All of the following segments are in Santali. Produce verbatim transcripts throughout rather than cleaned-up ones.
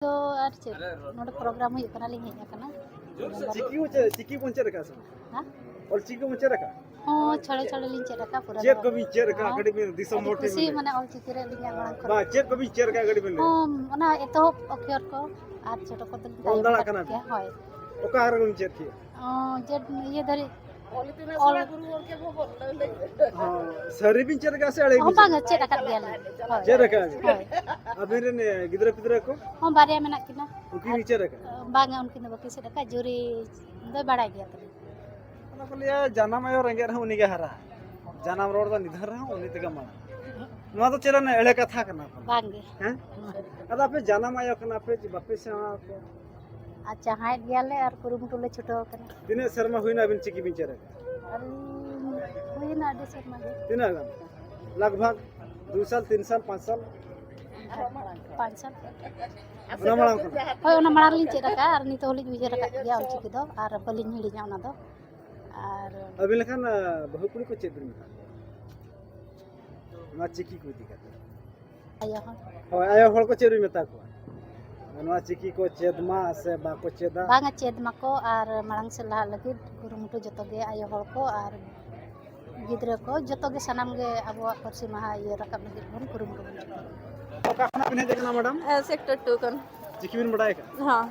ᱛᱚ ᱟᱨ ᱪᱮᱫ, ᱱᱚᱰᱮ ᱯᱨᱳᱜᱨᱟᱢ ᱦᱩᱭᱩᱜ ᱠᱟᱱᱟ, ᱞᱤᱧ ᱦᱮᱡ ᱟᱠᱟᱱᱟ᱾ ᱪᱤᱠᱤ ᱵᱚᱱ ᱪᱮᱫ, ᱪᱤᱠᱤ ᱵᱚᱱ ᱪᱮᱫ ᱟᱠᱟᱫ ᱥᱮ ᱵᱟᱝ? ᱦᱮᱸ? ᱚᱞ ᱪᱤᱠᱤ ᱵᱚᱱ ᱪᱮᱫ ᱟᱠᱟᱫ? ᱦᱚᱸ, ᱪᱷᱚᱲᱮ ᱪᱷᱚᱲᱮ ᱞᱤᱧ ᱪᱮᱫ ᱟᱠᱟᱫ ᱯᱩᱨᱟᱹ ᱪᱮᱫ ᱫᱚ᱾ ᱠᱚᱵᱤᱱ ᱪᱮᱫ ᱟᱠᱟᱫ? ᱦᱚᱸ᱾ ᱠᱟᱹᱴᱤᱡ ᱵᱤᱱ ᱫᱤᱥᱚᱢ ᱟᱹᱰᱤ ᱦᱚᱲ ᱴᱷᱮᱱ ᱠᱩᱥᱤ, ᱵᱤᱱ ᱞᱟᱹᱭᱟ᱾ ᱢᱟᱱᱮ ᱚᱞ ᱪᱤᱠᱤ ᱨᱮ ᱟᱹᱞᱤᱧᱟᱜ ᱢᱟᱲᱟᱝ ᱠᱷᱚᱱ᱾ ᱵᱟᱝ, ᱪᱮᱫ ᱠᱚᱵᱤᱱ ᱪᱮᱫ ᱟᱠᱟᱫ? ᱠᱟᱹᱴᱤᱡ ᱵᱤᱱ ᱞᱟᱹᱭᱟ᱾ ᱦᱚᱸ, ᱚᱱᱟ ᱮᱛᱚᱦᱚᱵ ᱚᱠᱷᱚᱨ ᱠᱚ ᱟᱨ ᱪᱷᱚᱴᱚ ᱠᱚ ᱫᱚᱞᱤᱧ ᱚᱞ ᱫᱟᱲᱮᱭᱟᱜ ᱛᱟᱭᱚᱢ ᱠᱟᱱᱟ ᱠᱟᱜ ᱵᱤᱱ? ᱜᱮᱭᱟ, ᱦᱳᱭ᱾ ᱚᱠᱟ ᱨᱮᱵᱤᱱ ᱪᱮᱫ ᱠᱮᱫ? ᱚᱸ, ᱡᱮ ᱤᱭᱟᱹ ᱫᱷᱟᱹᱨᱤᱡ ᱚᱞ᱾ ᱦᱚᱸ, ᱥᱟᱹᱨᱤ ᱵᱤᱱ ᱪᱮᱫ ᱟᱠᱟᱫ ᱥᱮ ᱮᱲᱮ ᱦᱚᱸ, ᱵᱤᱱ ᱵᱟᱝᱟ, ᱪᱮᱫ ᱪᱮᱫ ᱟᱠᱟᱫ ᱜᱮᱭᱟᱞᱤᱧ᱾ ᱦᱳᱭ᱾ ᱪᱮᱫ ᱟᱠᱟᱫ ᱵᱤᱱ? ᱦᱳᱭ᱾ ᱟᱵᱤᱱ ᱨᱮᱱ, ᱮ, ᱜᱤᱫᱽᱨᱟᱹ ᱯᱤᱫᱽᱨᱟᱹ ᱠᱚ? ᱦᱚᱸ, ᱵᱟᱨᱭᱟ ᱢᱮᱱᱟᱜ ᱠᱤᱱᱟ᱾ ᱩᱱᱠᱤᱱ ᱟᱨ, ᱜᱮ ᱪᱮᱫ ᱟᱠᱟᱫ? ᱵᱟᱝᱟ, ᱩᱱᱠᱤᱱ ᱫᱚ ᱵᱟᱹᱠᱤᱱ ᱪᱮᱫ ᱟᱠᱟᱫ, ᱡᱩᱨᱤ ᱫᱚᱭ ᱵᱟᱲᱟᱭ ᱜᱮᱭᱟ ᱛᱟᱹᱞᱤᱧ᱾ ᱚᱱᱟ ᱠᱚ ᱞᱟᱹᱭᱟ, ᱡᱟᱱᱟᱢ ᱟᱭᱳ ᱨᱮᱸᱜᱮᱡ ᱨᱮᱦᱚᱸ ᱩᱱᱤ ᱜᱮ ᱦᱟᱨᱟ᱾ ᱡᱟᱱᱟᱢ ᱨᱚᱲ ᱫᱚ ᱱᱤᱫᱷᱟᱹᱱ ᱨᱮᱦᱚᱸ ᱩᱱᱤ ᱛᱮᱜᱮ ᱢᱟᱲᱟᱝ᱾ ᱱᱚᱣᱟ ᱫᱚ ᱪᱮᱫ ᱮᱲᱮ ᱠᱟᱛᱷᱟ ᱠᱟᱱᱟ? ᱵᱟᱝᱜᱮ᱾ ᱦᱮᱸ? ᱟᱫᱚ ᱟᱯᱮ ᱡᱟᱱᱟᱢ ᱟᱭᱳ ᱠᱟᱱᱟ ᱯᱮ, ᱪᱮ ᱵᱟᱯᱮ ᱥᱮᱬᱟ ᱟᱠᱚᱣᱟ? ᱟᱨ ᱡᱟᱦᱟᱸᱭᱮᱫ ᱜᱮᱭᱟᱞᱮ ᱟᱨ ᱠᱩᱨᱩᱢᱩᱴᱩ ᱞᱮ ᱪᱷᱩᱴᱟᱹᱣ ᱟᱠᱟᱱᱟ᱾ ᱛᱤᱱᱟᱹᱜ ᱥᱮᱨᱢᱟ ᱦᱩᱭᱱᱟ ᱟᱹᱵᱤᱱ ᱪᱤᱠᱤ ᱵᱤᱱ ᱪᱮᱫ ᱟᱠᱟᱫᱟ? ᱟᱹᱞᱤᱧ ᱦᱩᱭᱱᱟ ᱟᱹᱰᱤ ᱥᱮᱨᱢᱟ ᱜᱮ᱾ ᱛᱤᱱᱟᱹᱜ ᱜᱟᱱ? ᱞᱟᱜᱽ ᱵᱷᱟᱜᱽ ᱫᱩ ᱥᱟᱞ, ᱛᱤᱱ ᱥᱟᱞ, ᱯᱟᱸᱪ ᱥᱟᱞ? ᱯᱟᱸᱪ ᱥᱟᱞ᱾ ᱚᱱᱟ ᱢᱟᱲᱟᱝ ᱠᱷᱚᱱᱟᱜ? ᱦᱳᱭ, ᱚᱱᱟ ᱢᱟᱲᱟᱝ ᱞᱤᱧ ᱪᱮᱫ ᱟᱠᱟᱫᱼᱟ ᱟᱨ ᱱᱤᱛᱚᱜ ᱦᱚᱸᱞᱤᱧ ᱩᱭᱦᱟᱹᱨ ᱟᱠᱟᱫ ᱜᱮᱭᱟ ᱚᱞᱪᱤᱠᱤ ᱫᱚ, ᱟᱨ ᱵᱟᱹᱞᱤᱧ ᱦᱤᱲᱤᱧᱟ ᱚᱱᱟ ᱫᱚ᱾ ᱟᱨ ᱟᱹᱵᱤᱱ ᱞᱮᱠᱟᱱ, ᱟ, ᱵᱟᱹᱦᱩ ᱠᱩᱲᱤ ᱠᱚ ᱪᱮᱫ ᱵᱤᱱ ᱢᱮᱛᱟ ᱠᱚᱣᱟ? ᱱᱚᱣᱟ ᱪᱤᱠᱤ ᱠᱚ ᱤᱫᱤ ᱠᱟᱛᱮ᱾ ᱟᱭᱳ ᱦᱚᱲ᱾ ᱦᱳᱭ, ᱟᱭᱳ ᱦᱚᱲ ᱠᱚ ᱪᱮᱫ ᱵᱤᱱ ᱢᱮᱛᱟ ᱠᱚᱣᱟ? ᱱᱚᱣᱟ ᱪᱤᱠᱤ ᱠᱚ ᱪᱮᱫ ᱢᱟ ᱥᱮ ᱵᱟᱠᱚ ᱪᱮᱫᱟ? ᱵᱟᱝᱟ, ᱪᱮᱫ ᱢᱟᱠᱚ ᱟᱨ ᱢᱟᱲᱟᱝ ᱥᱮᱫ ᱞᱟᱦᱟᱜ ᱞᱟᱹᱜᱤᱫ ᱠᱩᱨᱩᱢᱩᱴᱩ ᱡᱚᱛᱚ ᱜᱮ ᱟᱭᱳ ᱦᱚᱲ ᱠᱚ ᱟᱨ ᱜᱤᱫᱽᱨᱟᱹ ᱠᱚ ᱡᱚᱛᱚ ᱜᱮ ᱥᱟᱱᱟᱢ ᱜᱮ ᱟᱵᱚᱣᱟᱜ ᱯᱟᱹᱨᱥᱤ ᱢᱟᱦᱟ ᱤᱭᱟᱹ ᱨᱟᱠᱟᱵ ᱞᱟᱹᱜᱤᱫ ᱵᱚᱱ ᱠᱩᱨᱩᱢᱩᱴᱩ ᱵᱚᱱ ᱪᱷᱩᱴᱟᱹᱜᱼᱟ᱾ ᱚᱠᱟ ᱠᱷᱚᱱᱟᱜ ᱵᱤᱱ ᱦᱮᱡ ᱟᱠᱟᱱᱟ, ᱢᱮᱰᱟᱢ? ᱮ, ᱥᱮᱠᱴᱚᱨ ᱴᱩ ᱠᱷᱚᱱ᱾ ᱪᱤᱠᱤ ᱵᱤᱱ ᱵᱟᱰᱟᱭ ᱟᱠᱟᱫᱟ? ᱦᱚᱸ᱾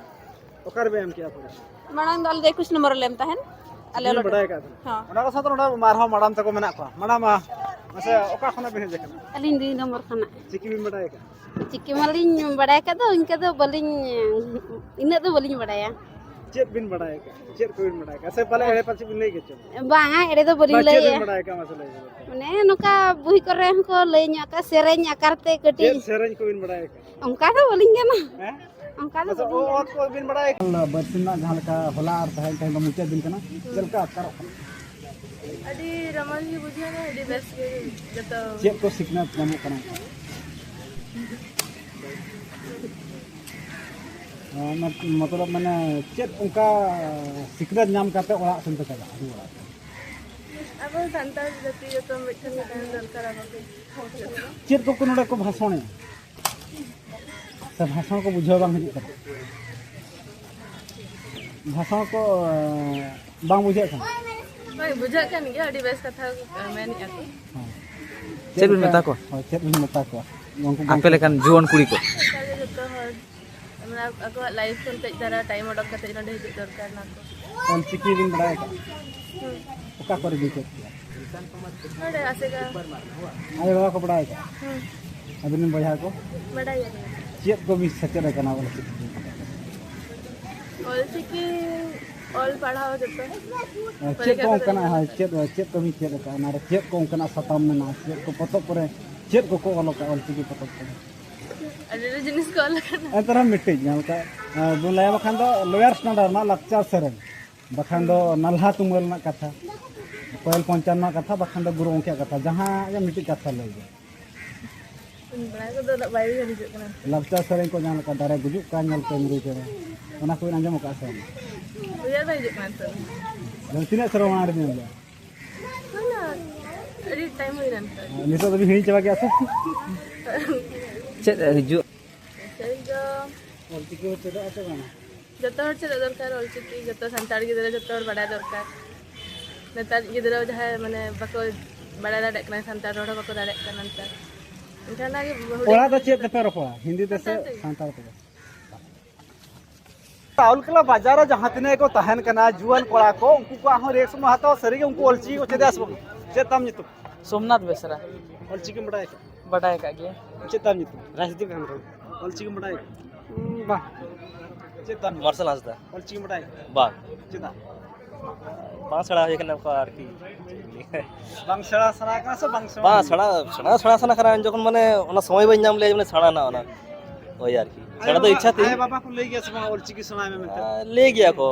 ᱚᱠᱟ ᱨᱮᱵᱤᱱ ᱮᱢ ᱠᱮᱜᱼᱟ ᱯᱚᱨᱤᱠᱠᱷᱟ? ᱢᱟᱲᱟᱝ ᱫᱚ ᱟᱞᱮ ᱫᱚ ᱮᱠᱩᱥ ᱱᱚᱢᱵᱚᱨ ᱨᱮᱞᱮ ᱮᱢ ᱛᱟᱦᱮᱱ᱾ ᱟᱞᱮ ᱪᱤᱠᱤ ᱵᱤᱱ ᱚᱞᱚᱜ ᱵᱟᱰᱟᱭ ᱴᱷᱮᱱ᱾ ᱟᱠᱟᱫ ᱛᱟᱦᱮᱱᱟ? ᱦᱚᱸ᱾ ᱚᱱᱟ ᱠᱚ ᱥᱟᱶᱛᱮ ᱱᱚᱰᱮ ᱟᱨᱦᱚᱸ ᱢᱮᱰᱟᱢ ᱛᱟᱠᱚ ᱢᱮᱱᱟᱜ ᱠᱚᱣᱟ᱾ ᱢᱮᱰᱟᱢ, ᱟ, ᱢᱟᱥᱮ ᱚᱠᱟ ᱠᱷᱚᱱᱟᱜ ᱵᱤᱱ ᱦᱮᱡ ᱟᱠᱟᱱᱟ? ᱟᱹᱞᱤᱧ ᱫᱩᱭ ᱱᱚᱢᱵᱚᱨ ᱠᱷᱚᱱᱟᱜ᱾ ᱪᱤᱠᱤ ᱵᱤᱱ ᱵᱟᱰᱟᱭ ᱟᱠᱟᱫᱟ? ᱪᱤᱠᱤ ᱢᱟᱞᱤᱧ ᱵᱟᱰᱟᱭ ᱟᱠᱟᱫ ᱫᱚ, ᱤᱱᱠᱟᱹ ᱫᱚ ᱵᱟᱹᱞᱤᱧ, ᱤᱱᱟᱹᱜ ᱫᱚ ᱵᱟᱹᱞᱤᱧ ᱵᱟᱰᱟᱭᱟ᱾ ᱪᱮᱫ ᱵᱤᱱ ᱵᱟᱰᱟᱭ ᱟᱠᱟᱫ? ᱪᱮᱫ ᱠᱚᱵᱤᱱ ᱵᱟᱰᱟᱭ ᱟᱠᱟᱫ? ᱥᱮ ᱯᱟᱞᱮ ᱮᱲᱮ ᱯᱟᱪᱮ ᱵᱤᱱ ᱞᱟᱹᱭ ᱜᱮᱪᱚ? ᱵᱟᱝᱟ, ᱮᱲᱮ ᱫᱚ ᱵᱟᱹᱞᱤᱧ ᱵᱟᱝ, ᱪᱮᱫ ᱞᱟᱹᱭᱮᱜᱼᱟ᱾ ᱵᱤᱱ ᱵᱟᱰᱟᱭ ᱟᱠᱟᱫ? ᱢᱟᱥᱮ ᱞᱟᱹᱭ ᱵᱤᱱ᱾ ᱢᱟᱱᱮ, ᱱᱚᱝᱠᱟ ᱵᱩᱦᱤ ᱠᱚᱨᱮ ᱦᱚᱸᱠᱚ ᱞᱟᱹᱭ ᱧᱚᱜ ᱟᱠᱟᱫ, ᱥᱮᱨᱮᱧ ᱟᱠᱟᱨ ᱛᱮ ᱠᱟᱹᱴᱤᱡ᱾ ᱪᱮᱫ ᱥᱮᱨᱮᱧ ᱠᱚᱵᱤᱱ ᱵᱟᱰᱟᱭ ᱟᱠᱟᱫ? ᱚᱱᱠᱟ ᱫᱚ ᱵᱟᱹᱞᱤᱧ ᱜᱟᱱᱟ᱾ ᱦᱮᱸ? ᱚᱱᱠᱟ ᱫᱚ ᱟᱪᱪᱷᱟ, ᱵᱟᱹᱞᱤᱧ ᱚ-, ᱜᱟᱱᱟ᱾ ᱚᱛ ᱠᱚ ᱵᱤᱱ ᱵᱟᱰᱟᱭ ᱠᱟᱱᱟ? ᱵᱟᱹᱨᱥᱤᱧ ᱨᱮᱱᱟᱜ ᱡᱟᱦᱟᱸ ᱞᱮᱠᱟ ᱦᱚᱞᱟ ᱟᱨ ᱛᱮᱦᱮᱧ, ᱛᱮᱦᱮᱧ ᱫᱚ ᱢᱩᱪᱟᱹᱫ ᱫᱤᱱ ᱠᱟᱱᱟ, ᱪᱮᱫ ᱞᱮᱠᱟ ᱟᱴᱠᱟᱨᱚᱜ ᱠᱟᱱᱟ? ᱟᱹᱰᱤ ᱨᱚᱢᱚᱡᱽ ᱜᱮ ᱵᱩᱡᱷᱟᱹᱣ ᱮᱱᱟ, ᱟᱹᱰᱤ ᱵᱮᱥ ᱜᱮ ᱡᱚᱛᱚ᱾ ᱪᱮᱫ ᱠᱚ ᱥᱤᱠᱷᱱᱟᱹᱛ ᱧᱟᱢᱚᱜ ᱠᱟᱱᱟ? ᱚᱱᱟ ᱢᱚᱛᱞᱚᱵ, ᱢᱟᱱᱮ, ᱪᱮᱫ ᱚᱱᱠᱟ ᱥᱤᱠᱷᱱᱟᱹᱛ ᱧᱟᱢ ᱠᱟᱛᱮ ᱚᱲᱟᱜ ᱥᱮᱱ ᱯᱮ ᱪᱟᱞᱟᱜᱼᱟ, ᱨᱩᱣᱟᱹᱲᱟ? ᱟᱵᱚ ᱥᱟᱱᱛᱟᱲ ᱡᱟᱹᱛᱤ ᱡᱚᱛᱚ ᱢᱤᱫᱴᱷᱮᱱ ᱜᱮ ᱛᱟᱦᱮᱱ ᱫᱚᱨᱠᱟᱨ ᱟᱵᱚ ᱜᱮ᱾ ᱪᱮᱫ ᱠᱚᱠᱚ ᱱᱚᱰᱮ ᱠᱚ ᱵᱷᱟᱥᱚᱬᱮᱜᱼᱟ? ᱵᱷᱟᱥᱚᱱ ᱠᱚ ᱵᱩᱡᱷᱟᱹᱣ ᱵᱟᱝ ᱦᱤᱡᱩᱜ ᱠᱟᱱᱟ? ᱵᱷᱟᱥᱚᱱ ᱠᱚ ᱵᱟᱝ ᱵᱩᱡᱷᱟᱹᱜ ᱠᱟᱱᱟ? ᱦᱳᱭ, ᱵᱩᱡᱷᱟᱹᱜ ᱠᱟᱱ ᱜᱮᱭᱟ, ᱟᱹᱰᱤ ᱵᱮᱥ ᱠᱟᱛᱷᱟ ᱠᱚ ᱢᱮᱱᱮᱫᱼᱟ ᱠᱚ᱾ ᱦᱮᱸ᱾ ᱪᱮᱫ ᱵᱤᱱ ᱢᱮᱛᱟ ᱠᱚᱣᱟ? ᱦᱳᱭ, ᱪᱮᱫ ᱵᱤᱱ ᱢᱮᱛᱟ ᱠᱚᱣᱟ? ᱩᱱᱠᱩ ᱟᱯᱮ ᱞᱮᱠᱟᱱ ᱡᱩᱣᱟᱹᱱ ᱠᱩᱲᱤ ᱠᱚ᱾ ᱚᱱᱠᱟ ᱜᱮ ᱡᱚᱛᱚ ᱦᱚᱲ, ᱢᱟᱱᱮ, ᱟᱠᱚᱣᱟᱜ ᱞᱟᱭᱤᱯᱷ ᱠᱷᱚᱱ ᱠᱟᱹᱡ ᱫᱷᱟᱨᱟ ᱴᱟᱭᱤᱢ ᱚᱰᱚᱠ ᱠᱟᱛᱮ ᱱᱚᱰᱮ ᱦᱤᱡᱩᱜ ᱫᱚᱨᱠᱟᱨ ᱱᱟ ᱠᱚ᱾ ᱚᱞ ᱪᱤᱠᱤ ᱵᱤᱱ ᱵᱟᱲᱟᱭ ᱟᱠᱟᱫᱼᱟ? ᱦᱩᱸ᱾ ᱚᱠᱟ ᱠᱚᱨᱮ ᱵᱤᱱ ᱪᱮᱫ ᱠᱮᱫᱟ? ᱱᱚᱰᱮ ᱟᱥᱮᱠᱟ᱾ ᱟᱭᱳ ᱵᱟᱵᱟ ᱠᱚ ᱵᱟᱲᱟᱭ ᱟᱠᱟᱫᱼᱟ? ᱦᱩᱸ᱾ ᱟᱹᱵᱤᱱ ᱨᱮᱱ ᱵᱚᱭᱦᱟ ᱠᱚ? ᱵᱟᱰᱟᱭ ᱜᱮᱭᱟ ᱠᱚ᱾ ᱪᱮᱫ ᱠᱚ ᱵᱤᱱ ᱥᱮᱪᱮᱫ ᱟᱠᱟᱱᱟ ᱚᱞ ᱪᱤᱠᱤ? ᱚᱞ ᱪᱤᱠᱤ ᱚᱞ ᱯᱟᱲᱦᱟᱣ ᱡᱚᱛᱚ᱾ ᱪᱮᱫ ᱯᱚᱨᱤᱠᱷᱟ ᱠᱚ ᱠᱚ ᱚᱱᱠᱟᱱᱟᱜ, ᱮᱢ ᱦᱳᱭ, ᱠᱟᱛᱮ᱾ ᱪᱮᱫ, ᱪᱮᱫ ᱠᱚᱵᱤᱱ ᱪᱮᱫ ᱟᱠᱟᱫᱼᱟ? ᱚᱱᱟᱨᱮ ᱪᱮᱫ ᱠᱚ ᱚᱱᱠᱟᱱᱟᱜ ᱥᱟᱛᱟᱢ ᱢᱮᱱᱟᱜᱼᱟ? ᱪᱮᱫ ᱠᱚ ᱯᱚᱛᱚᱵ ᱠᱚᱨᱮ, ᱪᱮᱫ ᱠᱚᱠᱚ ᱚᱞ ᱟᱠᱟᱫᱼᱟ ᱚᱞ ᱪᱤᱠᱤ ᱯᱚᱛᱚᱵ ᱠᱚᱨᱮ? ᱟᱹᱰᱤ ᱟᱹᱰᱤ ᱡᱤᱱᱤᱥ ᱠᱚ ᱚᱞ ᱟᱠᱟᱱᱟ᱾ ᱮᱱᱛᱮ ᱨᱮᱦᱚᱸ ᱢᱤᱫᱴᱤᱡ, ᱡᱟᱦᱟᱸ ᱞᱮᱠᱟ, ᱮ, ᱵᱚᱱ ᱞᱟᱹᱭᱟ, ᱵᱟᱠᱷᱟᱱ ᱫᱚ ᱞᱳᱭᱟᱨ ᱥᱴᱮᱱᱰᱟᱨᱰ ᱨᱮᱱᱟᱜ ᱞᱟᱠᱪᱟᱨ ᱥᱮᱨᱮᱧ, ᱵᱟᱠᱷᱟᱱ ᱫᱚ ᱱᱟᱞᱦᱟ ᱛᱩᱢᱟᱹᱞ ᱨᱮᱱᱟᱜ ᱠᱟᱛᱷᱟ, ᱯᱟᱹᱦᱤᱞ ᱯᱚᱧᱪᱟᱱ ᱨᱮᱱᱟᱜ ᱠᱟᱛᱷᱟ, ᱵᱟᱠᱷᱟᱱ ᱫᱚ ᱜᱩᱨᱩ ᱜᱚᱢᱠᱮᱭᱟᱜ ᱠᱟᱛᱷᱟ, ᱡᱟᱦᱟᱸ ᱜᱮ ᱢᱤᱫᱴᱤᱡ ᱠᱟᱛᱷᱟ ᱞᱟᱹᱭ ᱜᱮ᱾ ᱚᱱᱟ ᱠᱚᱫᱚ ᱩᱱᱟᱹᱜ ᱵᱟᱭ ᱩᱭᱦᱟᱹᱨ ᱦᱤᱡᱩᱜ ᱠᱟᱱᱟ᱾ ᱞᱟᱠᱪᱟᱨ ᱥᱮᱨᱮᱧ ᱠᱚ, ᱡᱟᱦᱟᱸ ᱞᱮᱠᱟ, "ᱫᱟᱨᱮ ᱜᱩᱡᱩᱜ ᱠᱟᱱ ᱧᱮᱞᱛᱮ ᱢᱤᱨᱩ ᱪᱮᱬᱮ", ᱚᱱᱟ ᱠᱚᱵᱤᱱ ᱟᱸᱡᱚᱢ ᱟᱠᱟᱫᱼᱟ ᱥᱮ ᱵᱟᱝ? ᱩᱭᱦᱟᱹᱨ ᱵᱟᱭ ᱦᱤᱡᱩᱜ ᱠᱟᱱᱟ ᱱᱤᱛᱚᱜ᱾ ᱟᱫᱚ ᱛᱤᱱᱟᱹᱜ ᱥᱮᱨᱢᱟ ᱢᱟᱲᱟᱝ ᱨᱮᱵᱤᱱ ᱟᱸᱡᱚᱢ ᱞᱮᱫᱟ? ᱦᱩᱭᱱᱟ, ᱟᱹᱰᱤ ᱴᱟᱭᱤᱢ ᱦᱩᱭᱱᱟ ᱱᱤᱛᱚᱜ᱾ ᱱᱤᱛᱚᱜ ᱫᱚᱵᱤᱱ ᱦᱤᱲᱤᱧ ᱪᱟᱵᱟ ᱠᱮᱫᱼᱟ ᱥᱮ? ᱪᱮᱫ ᱦᱤᱡᱩᱜ? ᱥᱮᱨᱮᱧ ᱫᱚ ᱚᱞ ᱪᱤᱠᱤ ᱵᱚ ᱪᱮᱫᱚᱜᱼᱟ ᱥᱮ ᱵᱟᱝᱟ? ᱡᱚᱛᱚ ᱦᱚᱲ ᱪᱮᱫᱚᱜ ᱫᱚᱨᱠᱟᱨ ᱚᱞ ᱪᱤᱠᱤ, ᱡᱚᱛᱚ ᱥᱟᱱᱛᱟᱲ ᱜᱤᱫᱽᱨᱟᱹ ᱡᱚᱛᱚ ᱦᱚᱲ ᱵᱟᱰᱟᱭ ᱫᱚᱨᱠᱟᱨ᱾ ᱱᱮᱛᱟᱨ ᱜᱤᱫᱽᱨᱟᱹ ᱡᱟᱦᱟᱸᱭ, ᱢᱟᱱᱮ, ᱵᱟᱠᱚ ᱵᱟᱲᱟᱭ ᱫᱟᱲᱮᱭᱟᱜ ᱠᱟᱱᱟ, ᱥᱟᱱᱛᱟᱲ ᱨᱚᱲ ᱦᱚᱸ ᱵᱟᱠᱚ ᱫᱟᱲᱮᱭᱟᱜ ᱠᱟᱱᱟ ᱱᱮᱛᱟᱨ᱾ ᱮᱱᱠᱷᱟᱱ ᱚᱱᱟᱜᱮ ᱦᱩᱰᱤᱧ ᱚᱲᱟᱜ ᱫᱚ ᱠᱷᱚᱱ ᱪᱮᱫ ᱜᱮ ᱛᱮᱯᱮ ᱨᱚᱯᱚᱲᱟ? ᱦᱤᱱᱫᱤ ᱛᱮ ᱥᱮ ᱥᱟᱱᱛᱟᱲ ᱛᱮ? ᱥᱟᱱᱛᱟᱲ ᱛᱮᱜᱮ᱾ ᱨᱟᱩᱞᱠᱮᱞᱟ ᱵᱟᱡᱟᱨ ᱨᱮ ᱡᱟᱦᱟᱸ ᱛᱤᱱᱟᱹᱜ ᱠᱚ ᱛᱟᱦᱮᱱ ᱠᱟᱱᱟ, ᱡᱩᱣᱟᱹᱱ ᱠᱚᱲᱟ ᱠᱚ, ᱩᱱᱠᱩ ᱠᱚᱣᱟᱜ ᱦᱚᱸ ᱨᱤᱭᱮᱠᱥᱚᱱ ᱵᱚᱱ ᱦᱟᱛᱟᱣᱟ᱾ ᱥᱟᱹᱨᱤᱜᱮ ᱩᱱᱠᱩ ᱚᱞᱪᱤᱠᱤ ᱠᱚ ᱪᱮᱫᱟ ᱥᱮ ᱵᱟᱝ? ᱪᱮᱫ ᱛᱟᱢ ᱧᱩᱛᱩᱢ? ᱥᱳᱢᱱᱟᱛᱷ ᱵᱮᱥᱨᱟ᱾ ᱚᱞᱪᱤᱠᱤᱢ ᱵᱟᱰᱟᱭ ᱟᱠᱟᱫ? ᱵᱟᱰᱟᱭ ᱟᱠᱟᱫ ᱜᱮ᱾ ᱪᱮᱫ ᱛᱟᱢ ᱧᱩᱛᱩᱢ? ᱨᱟᱡᱽᱫᱤᱯ ᱦᱮᱢᱵᱨᱚᱢ᱾ ᱚᱞᱪᱤᱠᱤᱢ ᱵᱟᱰᱟᱭ ᱟᱠᱟᱫ? ᱩᱸ, ᱵᱟᱝ᱾ ᱪᱮᱫ ᱛᱟᱢ ᱧᱩᱛᱩᱢ? ᱢᱟᱨᱥᱟᱞ ᱦᱟᱸᱥᱫᱟ᱾ ᱚᱞᱪᱤᱠᱤᱢ ᱵᱟᱰᱟᱭ ᱟᱠᱟᱫ? ᱵᱟᱝ᱾ ᱪᱮᱫᱟᱜ? ᱵᱟᱝ ᱥᱮᱬᱟ ᱦᱩᱭ ᱠᱟᱱᱟ ᱚᱱᱠᱟ ᱟᱨᱠᱤ᱾ ᱵᱟᱝ ᱥᱮᱬᱟ ᱥᱟᱱᱟ ᱠᱟᱱᱟ ᱥᱮ ᱵᱟᱝ ᱥᱮᱬᱟ ᱵᱟᱝ, ᱦᱩᱭ ᱥᱮᱬᱟ, ᱥᱮᱬᱟ ᱥᱟᱱᱟ ᱠᱟᱱᱟ, ᱡᱚᱠᱷᱚᱱ, ᱢᱟᱱᱮ, ᱚᱱᱟ ᱥᱚᱢᱚᱭ ᱵᱟᱹᱧ ᱧᱟᱢ ᱞᱮᱭᱟ, ᱢᱟᱱᱮ, ᱥᱮᱬᱟ ᱨᱮᱱᱟᱜ ᱚᱱᱟ᱾ ᱦᱳᱭ ᱟᱨᱠᱤ᱾ ᱥᱮᱬᱟ ᱫᱚ ᱤᱪᱪᱷᱟ ᱛᱤᱧ᱾ ᱟᱭᱳ ᱵᱟᱵᱟ ᱠᱚ ᱞᱟᱹᱭ ᱜᱮᱭᱟ ᱥᱮ ᱵᱟᱝ ᱚᱞᱪᱤᱠᱤ ᱥᱮᱬᱟᱭ ᱢᱮ ᱢᱮᱱᱛᱮ? ᱟᱨ ᱞᱟᱹᱭ ᱜᱮᱭᱟ ᱠᱚ,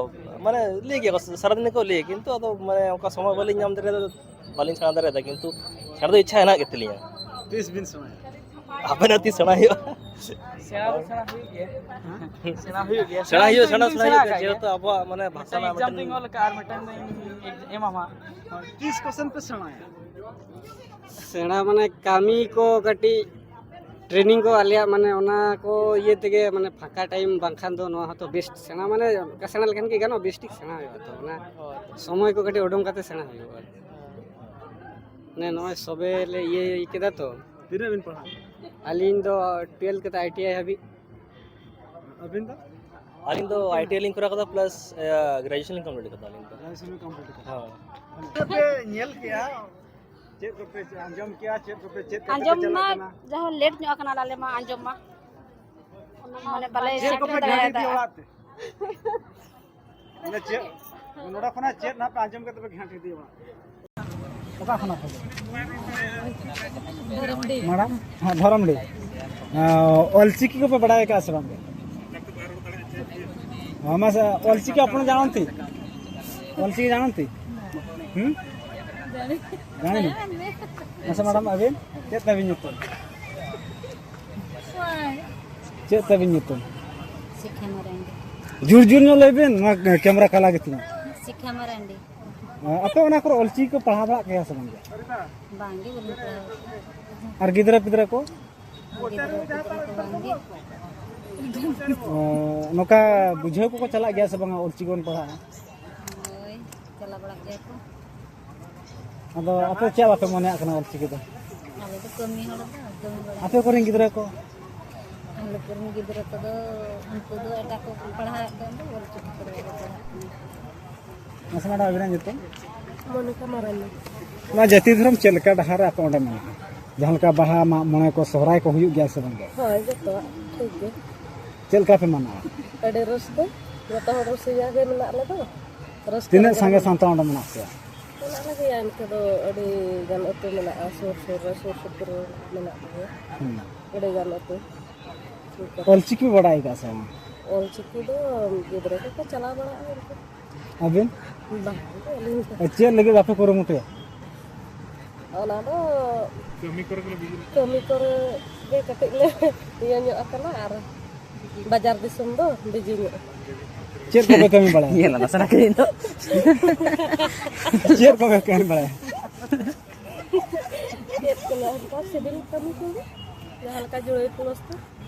ᱢᱟᱱᱮ, ᱞᱟᱹᱭ ᱜᱮᱭᱟ ᱠᱚ, ᱥᱟᱨᱟᱫᱤᱱ ᱜᱮᱠᱚ ᱞᱟᱹᱭᱟ, ᱠᱤᱱᱛᱩ ᱟᱫᱚ, ᱢᱟᱱᱮ, ᱚᱱᱠᱟ ᱥᱚᱢᱚᱭ ᱵᱟᱹᱞᱤᱧ ᱧᱟᱢ ᱫᱟᱲᱮᱭᱟᱫᱟ, ᱵᱟᱹᱞᱤᱧ ᱥᱮᱬᱟ ᱫᱟᱲᱮᱭᱟᱫᱟ, ᱠᱤᱱᱛᱩ ᱥᱮᱬᱟ ᱫᱚ ᱤᱪᱪᱷᱟ ᱦᱮᱱᱟᱜ ᱜᱮᱛᱟᱞᱤᱧᱟ᱾ ᱛᱤᱥ ᱵᱤᱱ ᱥᱮᱬᱟᱭᱟ? ᱦᱟᱯᱮᱱ ᱛᱤᱥ ᱥᱮᱬᱟ ᱦᱩᱭᱩᱜᱼᱟ᱾ ᱥᱮᱬᱟ ᱫᱚ ᱥᱮᱬᱟ ᱦᱩᱭᱩᱜ ᱜᱮᱭᱟ᱾ ᱦᱮᱸ? ᱥᱮᱬᱟ ᱦᱩᱭᱩᱜ ᱜᱮᱭᱟ᱾ ᱥᱮᱬᱟ ᱦᱩᱭᱩᱜᱼᱟ, ᱥᱮᱬᱟ ᱫᱚᱧ ᱥᱮᱬᱟ ᱥᱮᱬᱟ ᱦᱩᱭᱩᱜ ᱟᱠᱟᱫ ᱜᱮᱭᱟ, ᱜᱮᱭᱟ᱾ ᱡᱮᱦᱮᱛᱩ ᱟᱵᱚᱣᱟᱜ, ᱢᱟᱱᱮ, ᱵᱷᱟᱥᱟ ᱢᱤᱫᱴᱟᱝ ᱨᱮᱱᱟᱜ exam ᱢᱤᱫᱴᱟᱝ ᱛᱤᱧ ᱚᱞ ᱟᱠᱟᱫᱼᱟ ᱟᱨ ᱢᱤᱫᱴᱟᱝ ᱫᱚᱧ ᱮᱢᱟᱢᱟ᱾ ᱛᱤᱥ ᱠᱚᱥᱮᱱ ᱯᱮ ᱥᱮᱬᱟᱭᱟ? ᱥᱮᱬᱟ ᱢᱟᱱᱮ ᱠᱟᱹᱢᱤ ᱠᱚ ᱠᱟᱹᱴᱤᱡ ᱴᱨᱮᱱᱤᱝ ᱠᱚ ᱟᱞᱮᱭᱟᱜ, ᱢᱟᱱᱮ, ᱚᱱᱟ ᱠᱚ ᱤᱭᱟᱹ ᱛᱮᱜᱮ, ᱢᱟᱱᱮ, ᱯᱷᱟᱸᱠᱟ ᱴᱟᱭᱤᱢ ᱵᱟᱝᱠᱷᱟᱱ ᱫᱚ ᱱᱚᱣᱟ ᱦᱚᱸᱛᱚ ᱵᱮᱥᱴ ᱥᱮᱬᱟ, ᱢᱟᱱᱮ, ᱚᱱᱠᱟ ᱥᱮᱬᱟ ᱞᱮᱠᱷᱟᱱ ᱜᱮ ᱜᱟᱱᱚᱜᱼᱟ, ᱵᱮᱥ ᱴᱷᱤᱠ ᱥᱮᱬᱟ ᱦᱩᱭᱩᱜᱼᱟ᱾ ᱛᱚ ᱚᱱᱟ ᱥᱚᱢᱚᱭ ᱠᱚ ᱠᱟᱹᱴᱤᱡ ᱩᱰᱩᱝ ᱠᱟᱛᱮ ᱥᱮᱬᱟ ᱦᱩᱭᱩᱜᱼᱟ᱾ ᱢᱟᱱᱮ, ᱱᱚᱜᱼᱚᱭ ᱥᱚᱵᱮ ᱞᱮ ᱤᱭᱟᱹ ᱠᱮᱫᱟ ᱛᱚ᱾ ᱛᱤᱱᱟᱹᱜ ᱵᱤᱱ ᱯᱟᱲᱦᱟᱜᱼᱟ? ᱟᱹᱞᱤᱧ ᱫᱚ ᱴᱩᱭᱮᱞᱵᱷ ᱠᱟᱛᱮ ᱟᱭ ᱴᱤ ᱟᱭ ᱦᱟᱹᱵᱤᱡ᱾ ᱟᱹᱵᱤᱱ ᱫᱚ? ᱟᱹᱞᱤᱧ ᱫᱚ ᱟᱭ ᱴᱤ ᱟᱭ ᱞᱤᱧ ᱠᱚᱨᱟᱣ ᱠᱟᱫᱟ, ᱯᱞᱟᱥ, ᱟᱸ, ᱜᱨᱮᱡᱩᱭᱮᱥᱚᱱ ᱞᱤᱧ ᱠᱚᱢᱯᱞᱤᱴ ᱠᱟᱫᱟ ᱟᱹᱞᱤᱧ ᱫᱚ᱾ ᱜᱨᱮᱡᱩᱭᱮᱥᱚᱱ ᱠᱚᱢᱯᱞᱤᱴ ᱠᱟᱫᱟ᱾ ᱦᱳᱭ᱾ ᱪᱮᱫ ᱯᱮ ᱧᱮᱞ ᱠᱮᱜᱼᱟ? ᱪᱮᱫ ᱠᱚᱯᱮ ᱟᱸᱡᱚᱢ ᱠᱮᱜᱼᱟ? ᱪᱮᱫ ᱠᱚᱯᱮ, ᱪᱮᱫ ᱞᱮᱠᱟ ᱯᱮ ᱟᱸᱡᱚᱢ ᱪᱟᱞᱟᱜ ᱢᱟ ᱠᱟᱱᱟ? ᱡᱟᱦᱟᱸ ᱞᱮᱴ ᱧᱚᱜ ᱟᱠᱟᱱᱟ ᱟᱞᱮ ᱢᱟ ᱟᱸᱡᱚᱢ ᱢᱟ᱾ ᱢᱟᱱᱮ ᱵᱟᱞᱮ ᱪᱮᱫ ᱥᱮᱴᱮᱨ ᱠᱚᱯᱮ ᱜᱷᱟᱱᱴᱤ ᱫᱟᱲᱮᱭᱟᱫᱟ᱾ ᱤᱫᱤᱭᱟ ᱚᱲᱟᱜ ᱛᱮ? ᱢᱟᱱᱮ ᱪᱮᱫ? ᱱᱚᱰᱮ ᱠᱷᱚᱱᱟᱜ ᱪᱮᱫ ᱱᱟᱦᱟᱜ ᱯᱮ ᱟᱸᱡᱚᱢ ᱠᱟᱛᱮ ᱯᱮ ᱜᱷᱟᱱᱴᱤ ᱤᱫᱤᱭᱟ ᱚᱲᱟᱜ ᱛᱮ? ᱚᱠᱟ ᱠᱷᱚᱱᱟᱜ ᱯᱮ? ᱢᱟᱲᱟᱝ? ᱦᱮᱸ, ᱫᱷᱚᱨᱚᱢᱰᱤ᱾ ᱟᱸ, ᱚᱞᱪᱤᱠᱤ ᱠᱚᱯᱮ ᱵᱟᱲᱟᱭ ᱟᱠᱟᱫᱼᱟ ᱥᱮ ᱵᱟᱝ? ᱦᱚᱸ, ᱢᱟᱥᱮ, ᱚᱞᱪᱤᱠᱤ ᱟᱯᱱ ᱡᱟᱱᱟᱱᱛᱤ? ᱚᱞᱪᱤᱠᱤ ᱡᱟᱱᱟᱱᱛᱤ? ᱦᱩᱸ? ᱡᱟᱱᱟᱱᱛᱤ? ᱢᱟᱥᱮ ᱢᱮᱰᱟᱢ, ᱟᱹᱵᱤᱱ ᱪᱮᱫ ᱛᱟᱹᱵᱤᱱ ᱧᱩᱛᱩᱢ? ᱪᱮᱫ ᱛᱟᱹᱵᱤᱱ ᱧᱩᱛᱩᱢ? ᱥᱤᱠᱷᱟ ᱢᱟᱨᱟᱱᱰᱤ᱾ ᱡᱳᱨ ᱡᱳᱨ ᱧᱚᱜ ᱞᱟᱹᱭ ᱵᱤᱱ, ᱱᱚᱣᱟ ᱠᱮᱢᱮᱨᱟ ᱠᱟᱞᱟ ᱜᱮᱛᱤᱧᱟ᱾ ᱥᱤᱠᱷᱟ ᱢᱟᱨᱟᱱᱰᱤ᱾ ᱟᱯᱮ ᱚᱱᱟ ᱠᱚᱨᱮ ᱚᱞᱪᱤᱠᱤ ᱠᱚ ᱯᱟᱲᱦᱟᱣ ᱵᱟᱲᱟᱜ ᱜᱮᱭᱟ ᱥᱮ ᱵᱟᱝ ᱜᱮ? ᱵᱟᱝᱜᱮ, ᱵᱟᱹᱞᱤᱧ ᱯᱟᱲᱦᱟᱣ ᱠᱟᱱᱟ᱾ ᱟᱨ ᱜᱤᱫᱽᱨᱟᱹ ᱯᱤᱫᱽᱨᱟᱹ ᱠᱚ? ᱜᱤᱫᱽᱨᱟᱹ ᱯᱤᱫᱽᱨᱟᱹ ᱠᱚ ᱵᱟᱝᱜᱮ᱾ ᱚ, ᱱᱚᱝᱠᱟ ᱵᱩᱡᱷᱟᱹᱣ ᱠᱚᱠᱚ ᱪᱟᱞᱟᱜ ᱜᱮᱭᱟ ᱥᱮ ᱵᱟᱝᱟ ᱚᱞᱪᱤᱠᱤ ᱵᱚᱱ ᱯᱟᱲᱦᱟᱜᱼᱟ? ᱦᱳᱭ, ᱪᱟᱞᱟᱣ ᱵᱟᱲᱟᱜ ᱜᱮᱭᱟ ᱠᱚ᱾ ᱟᱫᱚ ᱟᱯᱮ ᱪᱮᱫ ᱵᱟᱯᱮ ᱢᱚᱱᱮᱭᱟᱜ ᱠᱟᱱᱟ ᱚᱞᱪᱤᱠᱤ ᱫᱚ? ᱟᱞᱮ ᱫᱚ ᱠᱟᱹᱢᱤ ᱦᱚᱲ ᱫᱚ, ᱠᱟᱹᱢᱤ ᱵᱟᱲᱟ᱾ ᱟᱯᱮ ᱠᱚᱨᱮᱱ ᱜᱤᱫᱽᱨᱟᱹ ᱠᱚ? ᱟᱞᱮ ᱠᱚᱨᱮᱱ ᱜᱤᱫᱽᱨᱟᱹ ᱠᱚᱫᱚ, ᱩᱱᱠᱩ ᱫᱚ ᱮᱴᱟᱜ ᱠᱚ ᱯᱟᱲᱦᱟᱣᱮᱫ ᱠᱚᱣᱟ, ᱫᱚ ᱚᱞᱪᱤᱠᱤ ᱠᱚᱨᱮ ᱵᱟᱠᱚ ᱯᱟᱲᱦᱟᱜ ᱠᱟᱱᱟ᱾ ᱢᱟᱥᱮ ᱢᱮᱰᱟᱢ, ᱟᱹᱵᱤᱱᱟᱜ ᱧᱩᱛᱩᱢ? ᱢᱚᱱᱤᱠᱟ ᱢᱟᱨᱟᱱᱰᱤ᱾ ᱱᱚᱣᱟ ᱡᱟᱹᱛᱤ ᱫᱷᱚᱨᱚᱢ ᱪᱮᱫ ᱞᱮᱠᱟ ᱰᱟᱦᱟᱨ ᱨᱮ ᱟᱯᱮ ᱚᱸᱰᱮ ᱢᱮᱱᱟᱜᱼᱟ? ᱡᱟᱦᱟᱸ ᱞᱮᱠᱟ ᱵᱟᱦᱟ, ᱢᱟᱜ ᱢᱚᱬᱮ ᱠᱚ, ᱥᱚᱦᱨᱟᱭ ᱠᱚ ᱦᱩᱭᱩᱜ ᱜᱮᱭᱟ ᱥᱮ ᱵᱟᱝ? ᱦᱳᱭ, ᱡᱚᱛᱚᱣᱟᱜ ᱴᱷᱤᱠ ᱜᱮ᱾ ᱪᱮᱫ ᱞᱮᱠᱟ ᱯᱮ ᱢᱟᱱᱟᱣᱟ? ᱟᱹᱰᱤ ᱨᱟᱹᱥᱠᱟᱹ, ᱡᱚᱛᱚ ᱦᱚᱲ ᱨᱟᱹᱥᱠᱟᱹ ᱜᱮ ᱢᱮᱱᱟᱜ ᱞᱮᱫᱚ᱾ ᱨᱟᱹᱥᱠᱟᱹ ᱛᱤᱱᱟᱹᱜ ᱨᱮᱜᱮ ᱥᱟᱸᱜᱮ ᱢᱮᱱᱟᱜ ᱥᱟᱱᱛᱟᱲ ᱚᱸᱰᱮ ᱢᱮᱱᱟᱜ ᱯᱮᱭᱟ? ᱢᱮᱱᱟᱜ ᱞᱮᱜᱮᱭᱟ, ᱤᱱᱠᱟᱹ ᱫᱚ ᱟᱹᱰᱤ ᱜᱟᱱ ᱟᱹᱛᱩ ᱢᱮᱱᱟᱜᱼᱟ, ᱥᱩᱨ ᱥᱩᱨ ᱨᱮ, ᱥᱩᱨ ᱥᱩᱯᱩᱨ ᱨᱮ ᱢᱮᱱᱟᱜ ᱞᱮᱜᱮᱭᱟ᱾ ᱦᱩᱸ᱾ ᱟᱹᱰᱤ ᱜᱟᱱ ᱟᱹᱛᱩ᱾ ᱚᱞᱪᱤᱠᱤ ᱵᱟᱰᱟᱭ ᱟᱠᱟᱫ ᱥᱮ ᱵᱟᱝ? ᱚᱞᱪᱤᱠᱤ ᱫᱚ ᱜᱤᱫᱽᱨᱟᱹ ᱠᱚᱠᱚ ᱪᱟᱞᱟᱣ ᱵᱟᱲᱟᱜᱼᱟ ᱤᱱᱠᱟᱹ᱾ ᱟᱹᱵᱤᱱ? ᱵᱟᱝ, ᱟᱹᱞᱤᱧ ᱫᱚ᱾ ᱪᱮᱫ ᱞᱟᱹᱜᱤᱫ ᱵᱟᱯᱮ ᱠᱩᱨᱩᱢᱩᱴᱩᱭᱟ? ᱚᱱᱟ ᱫᱚ ᱠᱟᱹᱢᱤ ᱠᱚᱨᱮ ᱜᱮᱞᱮ ᱵᱤᱡᱤ᱾ ᱠᱟᱹᱢᱤ ᱠᱚᱨᱮ ᱜᱮ ᱠᱟᱹᱴᱤᱡ ᱞᱮ ᱤᱭᱟᱹ ᱧᱚᱜ ᱟᱠᱟᱱᱟ, ᱟᱨ ᱵᱟᱡᱟᱨ ᱫᱤᱥᱚᱢ ᱫᱚ ᱵᱤᱡᱤ ᱧᱚᱜ᱾ ᱪᱮᱫ ᱠᱚᱯᱮ ᱠᱟᱹᱢᱤ ᱵᱟᱲᱟᱭᱟ? ᱧᱮᱞ ᱟᱞᱟᱝ ᱥᱟᱱᱟ ᱠᱟᱹᱱᱟᱹᱧ ᱱᱤᱛᱚᱜ᱾ ᱪᱮᱫ ᱠᱚᱯᱮ ᱠᱟᱹᱢᱤ ᱵᱟᱲᱟᱭᱟ? ᱪᱮᱫ ᱠᱚ ᱞᱟᱹᱭᱟ, ᱚᱱᱠᱟ ᱥᱤᱵᱤᱞ ᱠᱟᱹᱢᱤ ᱠᱚᱜᱮ᱾ ᱡᱟᱦᱟᱸ ᱞᱮᱠᱟ ᱡᱩᱲᱟᱹᱭ ᱯᱩᱨᱚᱥᱛᱟ᱾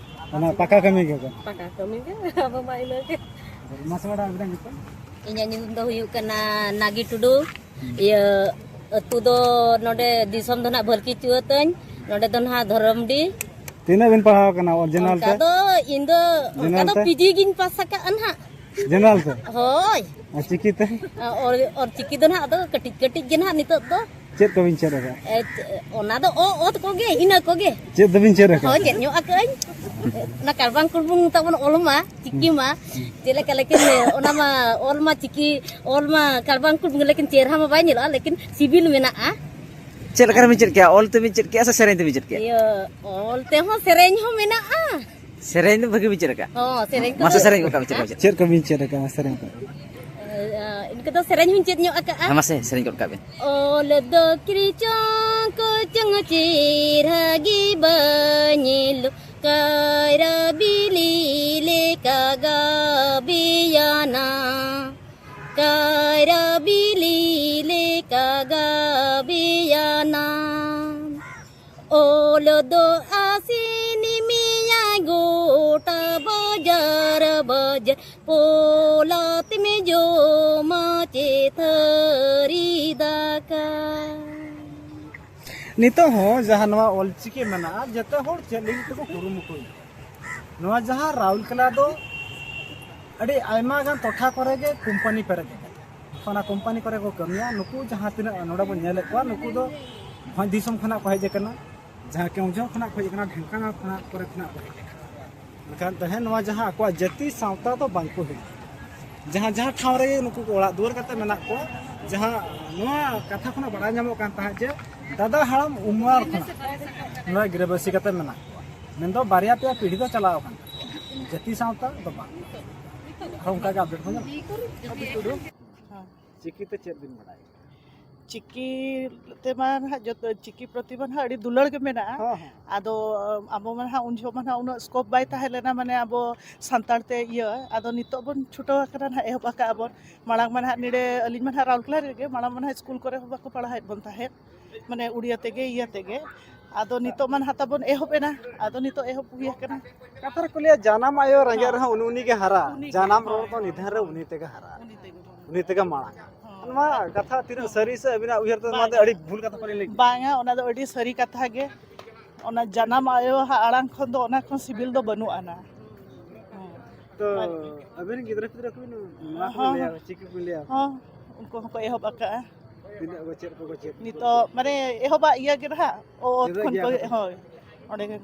ᱚᱱᱟ ᱯᱟᱠᱟ ᱠᱟᱹᱢᱤ ᱜᱮ ᱠᱟᱱᱟ᱾ ᱯᱟᱠᱟ ᱠᱟᱹᱢᱤ ᱜᱮ, ᱟᱵᱚ ᱢᱟ ᱤᱱᱟᱹ ᱜᱮ᱾ ᱢᱟᱥᱮ ᱵᱟᱲᱟᱭ ᱟᱵᱤᱱᱟᱜ ᱧᱩᱛᱩᱢ? ᱤᱧᱟᱹᱜ ᱧᱩᱛᱩᱢ ᱫᱚ ᱦᱩᱭᱩᱜ ᱠᱟᱱᱟ ᱱᱟᱜᱤ ᱴᱩᱰᱩ᱾ ᱤᱭᱟᱹ, ᱟᱹᱛᱩ ᱫᱚ ᱱᱚᱰᱮ, ᱫᱤᱥᱚᱢ ᱫᱚ ᱱᱟᱦᱟᱜ ᱵᱷᱟᱹᱞᱠᱤ ᱪᱩᱣᱟᱹᱛᱟᱹᱧ, ᱱᱚᱰᱮ ᱫᱚ ᱱᱟᱦᱟᱜ ᱫᱷᱚᱨᱚᱢᱰᱤ᱾ ᱛᱤᱱᱟᱹᱜ ᱵᱤᱱ ᱯᱟᱲᱦᱟᱣ ᱟᱠᱟᱱᱟ ᱚᱨᱤᱡᱤᱱᱟᱞ ᱚᱱᱠᱟ ᱛᱮ? ᱫᱚ ᱤᱧ ᱫᱚ, ᱚᱱᱠᱟ ᱚᱨᱤᱡᱤᱱᱟᱞ ᱫᱚ ᱛᱮ? ᱯᱤᱡᱤ ᱜᱤᱧ ᱯᱟᱥ ᱟᱠᱟᱫᱼᱟ ᱱᱟᱦᱟᱜ᱾ ᱡᱮᱱᱟᱨᱟᱞ ᱛᱮ? ᱦᱳᱭ᱾ ᱟᱨ ᱪᱤᱠᱤ ᱛᱮ? ᱚᱞ, ᱚᱞ ᱪᱤᱠᱤ ᱫᱚ ᱱᱟᱦᱟᱜ ᱟᱫᱚ ᱠᱟᱹᱴᱤᱡ ᱠᱟᱹᱴᱤᱡ ᱜᱮ ᱱᱟᱦᱟᱜ ᱱᱤᱛᱚᱜ ᱫᱚ᱾ ᱪᱮᱫ ᱠᱚᱵᱤᱱ ᱪᱮᱫ ᱟᱠᱟᱫᱼᱟ? ᱮ, ᱪᱮ-, ᱚᱱᱟ ᱫᱚ ᱚ, ᱚᱛ ᱠᱚᱜᱮ, ᱤᱱᱟᱹ ᱠᱚᱜᱮ᱾ ᱪᱮᱫ ᱫᱚᱵᱤᱱ ᱪᱮᱫ ᱟᱠᱟᱫᱼᱟ? ᱦᱳᱭ, ᱪᱮᱫ ᱧᱚᱜ ᱟᱠᱟᱫ ᱟᱹᱧ᱾ ᱚᱱᱟ ᱠᱟᱨᱵᱟᱝ ᱠᱩᱲᱵᱩᱝ ᱛᱟᱵᱚᱱ ᱚᱞ ᱢᱟ, ᱪᱤᱠᱤ ᱢᱟ᱾ ᱪᱮᱫ ᱞᱮᱠᱟ ᱞᱮᱠᱤᱱ ᱚᱱᱟ ᱢᱟ ᱚᱞ ᱢᱟ ᱪᱤᱠᱤ, ᱚᱞ ᱢᱟ ᱠᱟᱨᱵᱟᱝ ᱠᱩᱲᱵᱩᱝ ᱞᱮᱠᱤᱱ ᱪᱮᱦᱨᱟ ᱢᱟ ᱵᱟᱭ ᱧᱮᱞᱚᱜᱼᱟ, ᱞᱮᱠᱤᱱ ᱥᱤᱵᱤᱞ ᱢᱮᱱᱟᱜᱼᱟ᱾ ᱪᱮᱫ ᱞᱮᱠᱟ ᱨᱮᱵᱤᱱ ᱪᱮᱫ ᱠᱮᱜᱼᱟ? ᱚᱞ ᱛᱮᱵᱤᱱ ᱪᱮᱫ ᱠᱮᱜᱼᱟ ᱥᱮ ᱥᱮᱨᱮᱧ ᱛᱮᱵᱤᱱ ᱪᱮᱫ ᱠᱮᱜᱼᱟ? ᱤᱭᱟᱹ, ᱚᱞ ᱛᱮᱦᱚᱸ ᱥᱮᱨᱮᱧ ᱦᱚᱸ ᱢᱮᱱᱟᱜᱼᱟ᱾ ᱥᱮᱨᱮᱧ ᱫᱚ ᱵᱷᱟᱹᱜᱤ ᱵᱤᱱ ᱪᱮᱫ ᱟᱠᱟᱫᱼᱟ? ᱦᱚᱸ, ᱥᱮᱨᱮᱧ ᱢᱟᱥᱮ ᱠᱚᱫᱚ ᱥᱮᱨᱮᱧ ᱜᱚᱫ ᱠᱟᱜ ᱢᱮ, ᱪᱮᱫ ᱞᱮᱠᱟ ᱵᱤᱱ ᱪᱮᱫ? ᱪᱮᱫ ᱠᱚᱵᱤᱱ ᱪᱮᱫ ᱟᱠᱟᱫᱼᱟ ᱥᱮᱨᱮᱧ ᱠᱚ? ᱮ, ᱤᱱᱠᱟᱹ ᱫᱚ ᱥᱮᱨᱮᱧ ᱦᱚᱸᱧ ᱪᱮᱫ ᱧᱚᱜ ᱟᱠᱟᱫᱼᱟ᱾ ᱦᱮᱸ, ᱢᱟᱥᱮ ᱥᱮᱨᱮᱧ ᱜᱚᱫ ᱠᱟᱜ ᱵᱤᱱ᱾ ᱚᱞ ᱫᱚ ᱠᱨᱤᱪᱚᱝ ᱠᱚᱪᱚᱝ ᱪᱮᱦᱨᱟ ᱜᱮ ᱵᱟᱭ ᱧᱮᱞᱚᱜ, ᱠᱟᱭᱨᱟ ᱵᱤᱞᱤ ᱞᱮᱠᱟ ᱜᱟᱵᱮᱭᱟᱱᱟ, ᱠᱟᱭᱨᱟ ᱵᱤᱞᱤ ᱞᱮᱠᱟ ᱜᱟᱵᱮᱭᱟᱱᱟ᱾ ᱚᱞ ᱫᱚ ᱟᱥᱮᱱ ᱢᱮᱭᱟᱭ ᱜᱚᱴᱟ ᱵᱟᱡᱟᱨ ᱵᱟᱡᱟᱨ, ᱯᱚᱞᱟᱛ ᱢᱮ ᱡᱚᱢᱟ ᱪᱮ ᱛᱷᱟᱹᱨᱤ ᱫᱟᱠᱟ᱾ ᱱᱤᱛᱚᱜ ᱦᱚᱸ ᱡᱟᱦᱟᱸ ᱱᱚᱣᱟ ᱚᱞᱪᱤᱠᱤ ᱢᱮᱱᱟᱜᱼᱟ, ᱡᱚᱛᱚ ᱦᱚᱲ ᱪᱮᱫ ᱞᱟᱹᱜᱤᱫ ᱛᱮᱠᱚ ᱠᱩᱨᱩᱢᱩᱴᱩᱭᱮᱫᱟ? ᱱᱚᱣᱟ ᱡᱟᱦᱟᱸ ᱨᱟᱩᱨᱠᱮᱞᱟ ᱫᱚ ᱟᱹᱰᱤ ᱟᱭᱢᱟ ᱜᱟᱱ ᱴᱚᱴᱷᱟ ᱠᱚᱨᱮ ᱜᱮ ᱠᱳᱢᱯᱟᱱᱤ ᱯᱮᱨᱮᱡ ᱟᱠᱟᱱᱟ᱾ ᱚᱱᱟ ᱠᱳᱢᱯᱟᱱᱤ ᱠᱚᱨᱮ ᱠᱚ ᱠᱟᱹᱢᱤᱭᱟ᱾ ᱱᱩᱠᱩ ᱡᱟᱦᱟᱸ ᱛᱤᱱᱟᱹᱜ ᱱᱚᱰᱮ ᱵᱚᱱ ᱧᱮᱞᱮᱫ ᱠᱚᱣᱟ, ᱱᱩᱠᱩ ᱫᱚ ᱵᱷᱚᱸᱡᱽ ᱫᱤᱥᱚᱢ ᱠᱷᱚᱱᱟᱜ ᱠᱚ ᱦᱮᱡ ᱟᱠᱟᱱᱟ, ᱡᱟᱦᱟᱸ ᱠᱮᱣᱚᱱᱡᱷᱚᱨ ᱠᱷᱚᱱᱟᱜ ᱠᱚ ᱦᱮᱡ ᱟᱠᱟᱱᱟ, ᱰᱷᱮᱱᱠᱟᱱᱟᱞ ᱠᱷᱚᱱᱟᱜ ᱠᱚᱨᱮ ᱠᱷᱚᱱᱟᱜ ᱠᱚ ᱦᱮᱡ ᱟᱠᱟᱱᱟ᱾ ᱢᱮᱱᱠᱷᱟᱱ ᱛᱟᱦᱮᱸ ᱱᱚᱣᱟ ᱡᱟᱦᱟᱸ ᱟᱠᱚᱣᱟᱜ ᱡᱟᱹᱛᱤ ᱥᱟᱶᱛᱟ ᱫᱚ ᱵᱟᱝ ᱠᱚ ᱦᱤᱲᱤᱧᱟ᱾ ᱡᱟᱦᱟᱸ ᱡᱟᱦᱟᱸ ᱴᱷᱟᱶ ᱨᱮᱜᱮ ᱱᱩᱠᱩ ᱠᱚ ᱚᱲᱟᱜ ᱫᱩᱣᱟᱹᱨ ᱠᱟᱛᱮ ᱢᱮᱱᱟᱜ ᱠᱚᱣᱟ, ᱡᱟᱦᱟᱸ ᱱᱚᱣᱟ ᱠᱟᱛᱷᱟ ᱠᱷᱚᱱᱟᱜ ᱵᱟᱲᱟᱭ ᱧᱟᱢᱚᱜ ᱠᱟᱱ ᱛᱟᱦᱮᱸᱫ ᱡᱮ ᱫᱟᱫᱟ ᱦᱟᱲᱟᱢ ᱩᱢᱟᱹᱨ ᱠᱷᱚᱱᱟᱜ ᱱᱚᱣᱟ ᱜᱤᱨᱟᱹᱵᱟᱹᱥᱤ ᱠᱟᱛᱮ ᱢᱮᱱᱟᱜ ᱠᱚᱣᱟ, ᱢᱮᱱᱫᱚ ᱵᱟᱨᱭᱟ ᱯᱮᱭᱟ ᱯᱤᱲᱦᱤ ᱫᱚ ᱪᱟᱞᱟᱣ ᱟᱠᱟᱱ ᱛᱟᱠᱚᱣᱟ, ᱡᱟᱹᱛᱤ ᱥᱟᱶᱛᱟ ᱫᱚ ᱵᱟᱝ᱾ ᱟᱨᱦᱚᱸ ᱚᱱᱠᱟ ᱜᱮ ᱟᱯᱰᱮᱴ ᱠᱚ ᱧᱟᱢᱚᱜᱼᱟ᱾ ᱦᱮᱸ᱾ ᱪᱤᱠᱤᱛᱮ ᱪᱮᱫ ᱵᱤᱱ ᱵᱟᱲᱟᱭᱟ? ᱪᱤᱠᱤ ᱛᱮᱢᱟ ᱱᱟᱦᱟᱜ ᱡᱚᱛᱚ, ᱪᱤᱠᱤ ᱯᱨᱚᱛᱤ ᱢᱟ ᱱᱟᱦᱟᱜ ᱟᱹᱰᱤ ᱫᱩᱞᱟᱹᱲ ᱜᱮ ᱢᱮᱱᱟᱜᱼᱟ᱾ ᱦᱚᱸ, ᱦᱚᱸ᱾ ᱟᱫᱚ ᱟᱵᱚ ᱢᱟ ᱱᱟᱦᱟᱜ ᱩᱱ ᱡᱚᱦᱚᱜ ᱢᱟ ᱱᱟᱦᱟᱜ ᱩᱱᱟᱹᱜ ᱥᱠᱳᱯ ᱵᱟᱭ ᱛᱟᱦᱮᱸ ᱞᱮᱱᱟ, ᱢᱟᱱᱮ ᱟᱵᱚ ᱥᱟᱱᱛᱟᱲ ᱛᱮ ᱤᱭᱟᱹ᱾ ᱟᱫᱚ ᱱᱤᱛᱚᱜ ᱵᱚᱱ ᱪᱷᱩᱴᱟᱹᱣ ᱟᱠᱟᱱᱟ ᱱᱟᱦᱟᱜ, ᱮᱦᱚᱵ ᱟᱠᱟᱜᱼᱟ ᱵᱚᱱ᱾ ᱢᱟᱲᱟᱝ ᱢᱟ ᱱᱟᱦᱟᱜ ᱱᱚᱰᱮ ᱟᱹᱞᱤᱧ ᱢᱟ ᱱᱟᱦᱟᱜ ᱨᱟᱩᱨᱠᱮᱞᱟ ᱨᱮᱜᱮ, ᱢᱟᱲᱟᱝ ᱢᱟ ᱱᱟᱦᱟᱜ ᱥᱠᱩᱞ ᱠᱚᱨᱮ ᱦᱚᱸ ᱵᱟᱠᱚ ᱯᱟᱲᱦᱟᱣᱮᱫ ᱵᱚᱱ ᱛᱟᱦᱮᱸᱫ, ᱢᱟᱱᱮ ᱩᱲᱤᱭᱟ ᱛᱮᱜᱮ, ᱤᱭᱟᱹ ᱛᱮᱜᱮ᱾ ᱟᱫᱚ ᱱᱤᱛᱚᱜ ᱢᱟ ᱱᱟᱦᱟᱜ ᱛᱟᱵᱚᱱ ᱮᱦᱚᱵ ᱮᱱᱟ, ᱟᱫᱚ ᱱᱤᱛᱚᱜ ᱮᱦᱚᱵ ᱦᱩᱭ ᱟᱠᱟᱱᱟ᱾ ᱠᱟᱛᱷᱟ ᱨᱮᱠᱚ ᱞᱟᱹᱭᱟ, ᱡᱟᱱᱟᱢ ᱟᱭᱳ ᱨᱮᱸᱜᱮᱡ ᱨᱮᱦᱚᱸ ᱩᱱᱤ ᱩᱱᱤ ᱜᱮ ᱦᱟᱨᱟ᱾ ᱩᱱᱤ ᱜᱮ, ᱡᱟᱱᱟᱢ ᱨᱚᱲ ᱦᱳᱭ, ᱫᱚ ᱦᱳᱭ, ᱱᱤᱫᱷᱟᱹᱱ ᱨᱮ ᱦᱳᱭ᱾ ᱩᱱᱤ ᱛᱮᱜᱮ ᱦᱟᱨᱟ᱾ ᱩᱱᱤ ᱛᱮᱜᱮ ᱵᱚᱱ ᱩᱱᱤ ᱛᱮᱜᱮ ᱢᱟᱲᱟᱝ᱾ ᱦᱚᱸ᱾ ᱱᱚᱣᱟ ᱠᱟᱛᱷᱟ ᱛᱤᱱᱟᱹᱜ ᱥᱟᱹᱨᱤ ᱥᱮ ᱟᱹᱵᱤᱱᱟᱜ ᱩᱭᱦᱟᱹᱨ ᱛᱮ ᱱᱚᱣᱟ ᱫᱚ ᱵᱟᱝ᱾ ᱟᱹᱰᱤ ᱵᱷᱩᱞ ᱠᱟᱛᱷᱟ ᱯᱟᱞᱮ ᱞᱟᱹᱭ ᱠᱮᱫᱟ? ᱵᱟᱝᱟ, ᱚᱱᱟ ᱫᱚ ᱟᱹᱰᱤ ᱥᱟᱹᱨᱤ ᱠᱟᱛᱷᱟ ᱜᱮ᱾ ᱚᱱᱟ ᱡᱟᱱᱟᱢ ᱟᱭᱳ ᱟᱲᱟᱝ ᱠᱷᱚᱱ ᱫᱚ ᱚᱱᱟ ᱠᱷᱚᱱ ᱥᱤᱵᱤᱞ ᱫᱚ ᱵᱟᱹᱱᱩᱜ ᱟᱱᱟ᱾ ᱦᱚᱸ᱾ ᱛᱚ, ᱟᱨ ᱟᱹᱵᱤᱱ ᱨᱮᱱ ᱜᱤᱫᱽᱨᱟᱹ ᱯᱤᱫᱽᱨᱟᱹ ᱠᱚᱵᱤᱱ ᱱᱚᱣᱟ ᱠᱚ ᱦᱚᱸ, ᱞᱟᱹᱭᱟ, ᱦᱚᱸ᱾ ᱪᱤᱠᱤ ᱠᱚ ᱞᱟᱹᱭᱟ? ᱦᱚᱸ, ᱩᱱᱠᱩ ᱦᱚᱸᱠᱚ ᱮᱦᱚᱵ ᱟᱠᱟᱜᱼᱟ᱾ ᱛᱤᱱᱟᱹᱜ ᱠᱚ ᱪᱮᱫ ᱠᱚᱠᱚ ᱪᱮᱫ ᱠᱚ? ᱱᱤᱛᱚᱜ ᱢᱟᱱᱮ ᱮᱦᱚᱵᱟᱜ ᱤᱭᱟᱹ ᱜᱮ ᱱᱟᱦᱟᱜ, ᱚᱛ ᱪᱮᱫᱚᱜ ᱠᱷᱚᱱ ᱜᱮᱭᱟ ᱠᱚ, ᱠᱚ᱾ ᱦᱳᱭ, ᱚᱸᱰᱮ ᱜᱮ᱾